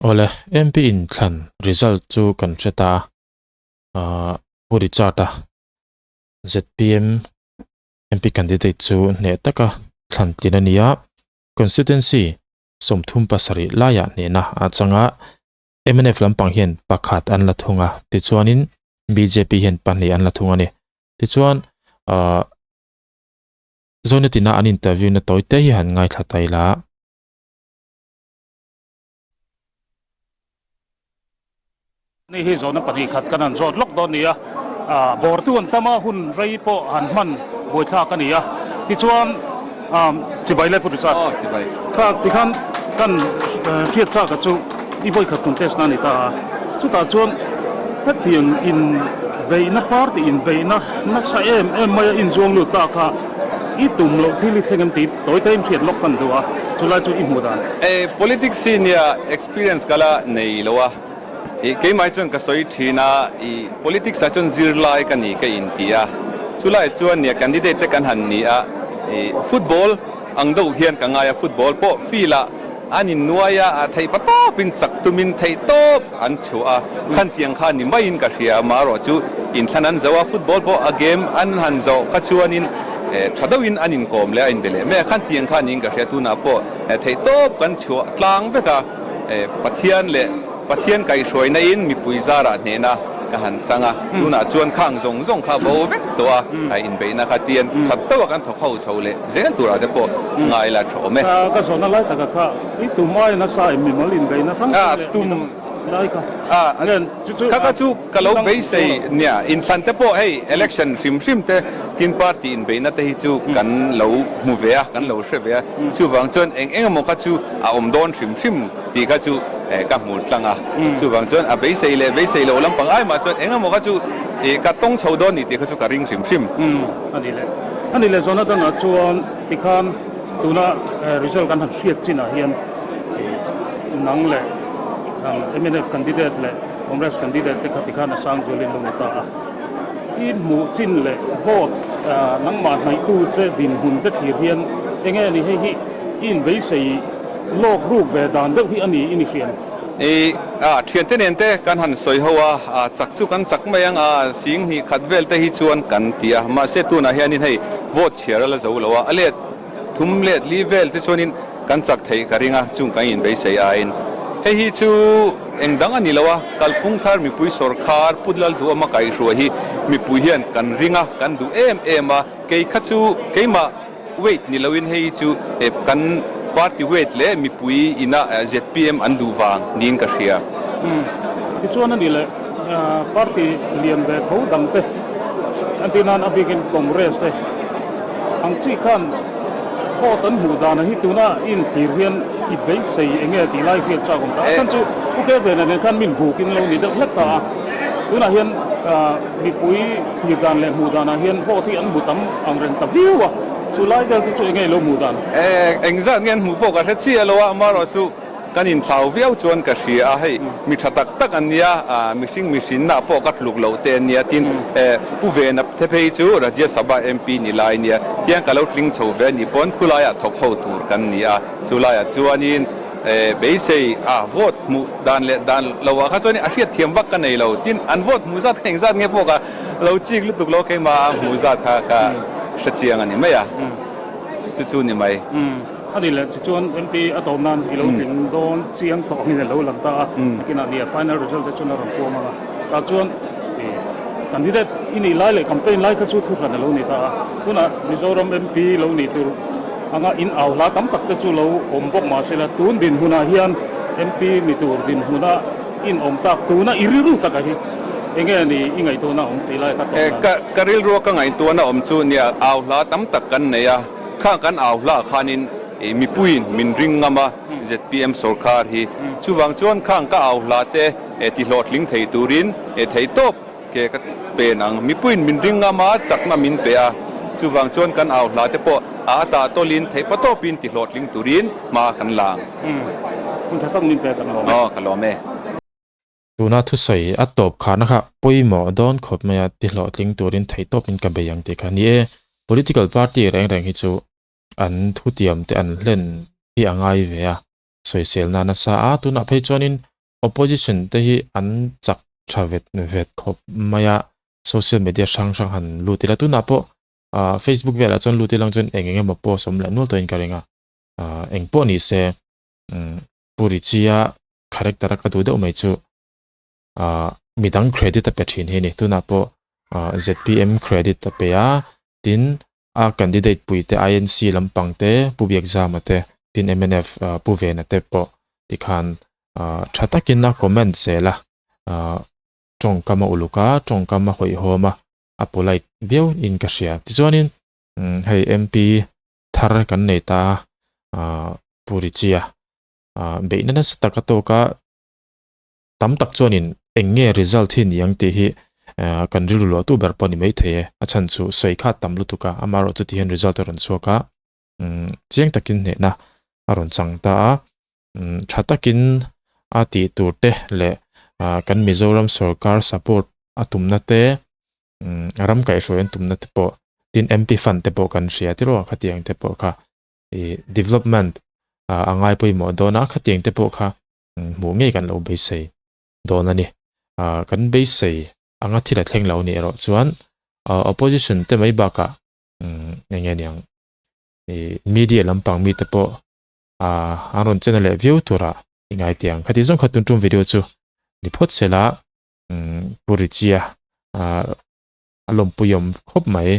Awle, MP inthlan result chu kan hre ta a, Pu Richard-a zpm MP candidate chu hneh taka thlan tlin a ni a, constituency 37 laiah hnehna a chang a, mnf lampang hian pakhat an la thung a, tichuanin bjp hian pahnih an la thung a ni. Tichuan ahh Zonetina an interview na tawi te hi han ngaithla ta ila. Ni hi zawhna 2 khat kan han zawt lawk dawn nia. Bawrtu an tam a, hun rei pawh han hman buaithlak a ni a. Tichuan chibai lai Pu Richard kha tikhan kan hriat chak a chu i vawikhat contest na a ni ta a. Chutah chuan hetiang inbeihna party inbeihna nasa em em mai a inzuang lut ta kha i tum loh thil i thleng em tih tawi tawiin hriat lawk kan duh a, chulai chu i hmuh dan. Politics hi nia experience ka la nei lo a. I keimah chuan ka sawi thin a, i politics ah chuan zirlai ka ni ka inti a, chulai chuan nia candidate te kan han ni a, i football ang deuh hian ka ngai a, football pawh field ah an innuai a, a theih pa tawpin chak tumin theih tawp an chhuah a, khan tiang kha ni maiin ka hria, amaherawh chu inthlan an zo a, football pawh a game an han zawh kha chuanin tha deuhin an inkawm leh a inbe leh mai a, khan tiang kha niin ka hria, tunah pawh theih tawp kan chhuah tlang vek a. Pathian leh Pathian kaihhruaina in mipui zarah hnehna ka han chang a, tunah chuan khang zawng zawng kha bo vek tawh a, a inbeihna kha tian that tauh a kan thawk ho chho leh zel turah te pawh ngai la tha awm e. Ka zawhna lai takah kha i tum aia nasa em mimal inbeihna hrang hrang leh midang lai kha ngen chu chu Kha kha chu ka lo beisei nia, inthlan te pawh hei election hrim hrim te tin party inbeihna te hi chu kan lo hmu ve a, kan lo hre ve a, chuvang chuan eng eng emaw kha chu a awm dawn hrim hrim tih kha chu ka hmu tlang a, chuvang chuan a beisei leh beisei loh lampang ai mah chuan eng emaw kha chu ka tawng chho dawn ni tih kha chu ka ring hrim hrim. A ni leh a ni leh zawhna dangah chuan tikhan tuna result kan han hriat chinah hian nang leh mnf candidate leh Congress candidate te kha tikhan a sang zualin lo ni ta a, i hmuh chin leh vote nangmah hnaihtu che dinhmun te thlir hian enge ni hei hi i inbeisei lawk ruk ve dan deuh hi a ni i ni hriam. I a thiante nen te kan han sawi ho a, a chak chu kan chak mai ang a, sing hnih khat vel te hi chuan kan ti a, mahse tunah hianin hei vote chhiar a la zo lo a, a let thum let li vel te chuanin kan chak theih ka ring a, chung kan inbeisei aiin hei hi chu eng dang a ni lo a, kalphung thar mipui sawrkhar Pu Lalduhawma kaihhruai hi mipui hian kan ring a, kan duh em em a, kei kha chu keimah weight ni loin hei hi chu kan party weight leh mipui ina zpm an duh vang niin ka hria. Tichuan a ni leh party lian ve tho dangte an tih nan a bikin Congress te ang chi khan Vote an hmuh dan hi tuna i inthlir hian i beisei eng nge tih lai hriat chak awm ta. A chhan chu Pu Kevena nen khan min bukin lo ni deuh hlek ta a. Tunah hian mipui thlir dan leh hmuh danah hian vote hi an hmu tam ang reng ta viau a. Chu lai vel te chu eng nge i lo hmuh dan? Engzat nge an hmuh pawh ka hre chiah lo a, amaherawh chu Kan inthlau viau chuan ka hria a, hei mi tha tak tak an nia, mihring mihrinna pawh ka tluk loh te an nia, tin Pu Vena the phei chu Rajya Sabha MP ni lai nia, tiang ka lo tling chho ve anih pawn khulaiah thawk ho tur kan ni a, chulaiah chuanin beisei a vote hmuh dan leh dan loah kha chuanin a hriat thiam vak ka nei lo, tin an vote hmuh zat kha engzat nge pawh ka lo chik lutuk lo, keimah hmuh zat kha ka hre chiang a ni mai a, chu chu ni mai. A ni leh tichuan MP a tawp nan i lo tling dawn chiang tawh angin a lo lang ta a, nakinah nia final result te chuan a rawn puam ang a, tah chuan candidate i nih lai leh campaign lai kha chu thuhran a lo ni ta a, tunah Mizoram MP lo nih tur anga in au hla tam tak te chu lo awm bawk mah se la tun dinhmunah hian MP ni tur dinhmuna in awm tak tuna i rilru taka hi enge ni i ngaihtuahna awm tih lai kha tawp nan. Ka rilrua ka ngaihtuahna awm chu nia au hla tam tak kan nei a. Kha kan au hlah khanin mipuiin min ring ngam a, zpm sorkar hi. Chuvang chuan khang ka au hlah te ti hlawhtling thei turin theihtawp ke ka pen ang. Mipuiin min ring ngam a, chakna min pe a. Chuvang chuan kan au hlah te pawh a ata tawlin theihpatawpin ti hlawhtling turin hma kan la ang. Hun tha tak min pe kan lawm e. Aw, ka lawm e. Tuna thusawi a tawp kharna kha pawimawh dawn khawp mai a, ti hlawhtling turin theihtawpin ka bei ang tih kha a ni e. Political party reng reng hi chu an thutiam te an hlen hi a ngai ve a, sawisel na nasa a, tunah phei chuanin. Opposition te hi an chak tha vet vet khawp mai a, social media hrang hrang han lut ila tunah pawh ah Facebook velah chuan lut ilang chuan eng eng emaw post awm leh nual tawhin ka ring a, ah eng pawh ni se umm Pu Richie-a character a ka duh deuh mai chu ah midang credit a pe thin hi a ni tunah pawh ah zpm credit a pe a tin a candidate pui te inc lampang te Pu Biakzama te tin mnf ah Pu Vena te pawh tikhan ah tha takin a comment zel a ah tawngkam a uluk a tawngkam a hawihhawm a a polite viau in ka hria tichuanin umm hei mp thar kan nei ta a ah Pu Richie-a ah beihna nasa tak a tawk a. Tam tak chuanin eng nge result hi ni ang tih hi kan rilru luah tu ber pawh a ni maithei e. A chhan chu sawi kha a tam lutuk a, amaherawh chu tihian result a rawn chhuak a, chiang takin hnehna a rawn chang ta a, tha takin a tih tur te leh kan Mizoram sorkar support a tumna te, ram kaihhruai an tumna te pawh tin MP fund te pawh kan hria tiraw khatiang te pawh kha ih development a ngai pawimawh dawn a, khatiang te pawh kha hmuh ngei kan lo beisei dawn a ni. Ah kan beisei anga thil a thleng lo nih erawh chuan ah opposition te mai bakah umm eng nge niang ih media lampang mite pawh ah an rawn chena leh viau turah i ngai tih ang. Khati zawng kha tun tum video chu ni phawt sela umm Pu Richie-a ah a lawmpui awm khawp mai.